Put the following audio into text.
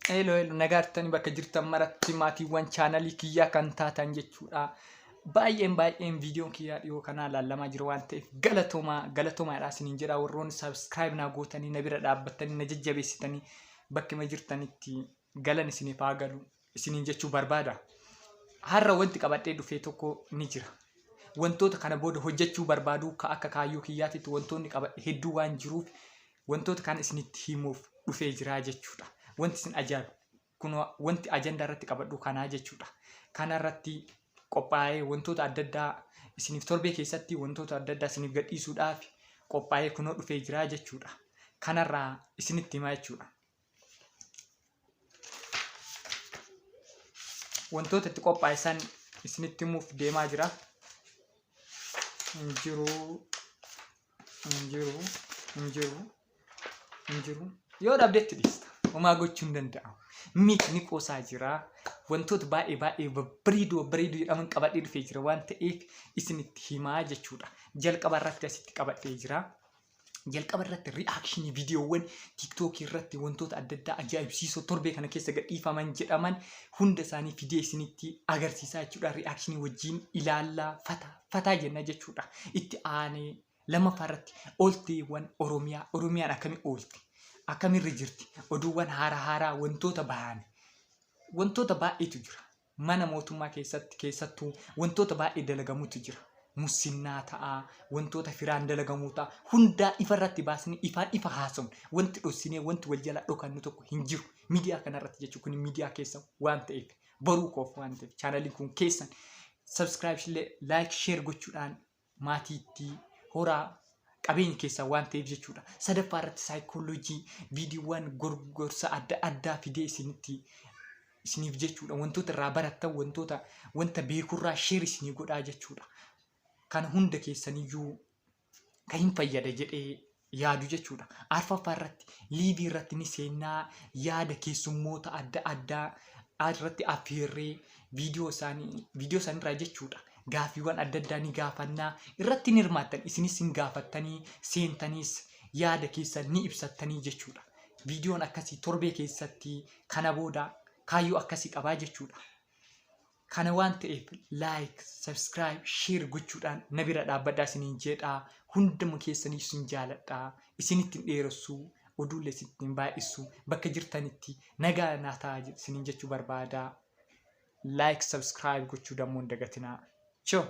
Hello hello, nagaa jirtanii bakka jirtan maratti maatiiwwan chaanalii kiyyaa kan taatan jechuudha. Baay'een baay'een viidiyoon kiyyaa dhiyoo kanaa laallamaa jira waan ta'eef galatoomaa galatoomaadha isiniin jedha. Warroonni subscribe naa gootanii na bira dhaabbattanii na jajjabeessitanii bakkuma jirtanitti galan isiniif haa galu isiniin jechuu barbaada. Har'a wanti qabadhee dhufee tokko ni jira. Wantoota kana booda hojjechuu barbaadu ka akka kaayyoo kiyyaatitti wantoonni qabadhe hedduu waan jiruuf wantoota kana isinitti himuuf dhufee jira jechuudha. Wanti isin ajaa'ibu kunoo wanti ajandaa irratti qabadhu kanaa jechuudha. Kana irratti qophaa'ee wantoota adda addaa isiniif torbee keessatti wantoota adda addaa isiniif gadhiisuudhaaf qophaa'ee kunoo dhufee jira jechuudha. Kanarraa isinitti himaa jechuudha. Wantoota itti qophaa'e san isinitti himuuf deemaa jira. Hin jiru, hin jiru, hin jiru, hin jiru. Yoo dhabdetti dhiista. Homaa gochuu hin danda'amu. Miti ni qoosaa jira. Wantoota baay'ee baay'ee babbareedoo babbareedoo jedhaman qabadhee dhufee jira waan ta'eef isinitti himaa jechuudha. Jalqaba irratti asitti qabadhee jira. Jalqaba irratti ri'aakshinii viidiyoowwan tiiktookii irratti wantoota adda addaa ajaa'ibsiisoo torbee kana keessa gadhiifaman jedhaman hunda isaanii fidee isinitti agarsiisaa jechuudha. Ri'aakshinii wajjin ilaallaa fataa fataa jenna jechuudha. Itti aanee lammaffaa irratti oolteewwan Oromiyaa, Oromiyaan akkamii oolti, akkamirra jirti, oduuwwan haaraa haaraa wantoota bahan wantoota baay'eetu jira. Mana mootummaa keessatti keessattuu wantoota baay'ee dalagamutu jira. Mussinnaa ta'a, wantoota firaan dalagamuu ta'a. Hundaa ifa irratti baasnee ifaan ifa haasofna. Wanti dhossinee wanti wal jalaa dhokannu tokko hin jiru. Miidiyaa kanarratti jechuun kun miidiyaa keessa waan ta'eef boruu koof waan ta'eef chaanaliin kun keessan subscribe illee like share gochuudhaan maatiitti horaa qabeenya keessaa waan ta'eef jechuudha. Sadaffaa irratti saayikooloojii viidiyoowwan gorsa adda addaa fidee isinitti isiniif jechuudha. Wantoota irraa barattan wantoota wanta beekurraa sheer isinii godhaa jechuudha. Kana hunda keessaniyyuu kan hin fayyada jedhee yaadu jechuudha. Arfaffaa irratti liivii irratti ni seennaa yaada keessummoota adda addaa irratti affeerree viidiyoo isaanii viidiyoo isaanii irraa jechuudha. Gaaffiiwwan adda addaa ni gaafannaa irratti ni hirmaattan isinis hin gaafattanii seentaniis yaada keessan ni ibsattanii jechuudha. Viidiyoon akkasii torbee keessatti kana booda kaayyoo akkasii qabaa jechuudha. Kana waan ta'eef like, subscribe, share gochuudhaan na bira dhaabbadhaa isiniin jedha. Hunduma keessanii isin jaaladha. Isinitti hin dheeressu, oduullee isinitti hin baay'isu. Bakka jirtanitti nagaa naa ta'a isiniin jechuu barbaada. Like, subscribe gochuu dammoo hin dagatinaa. Choo!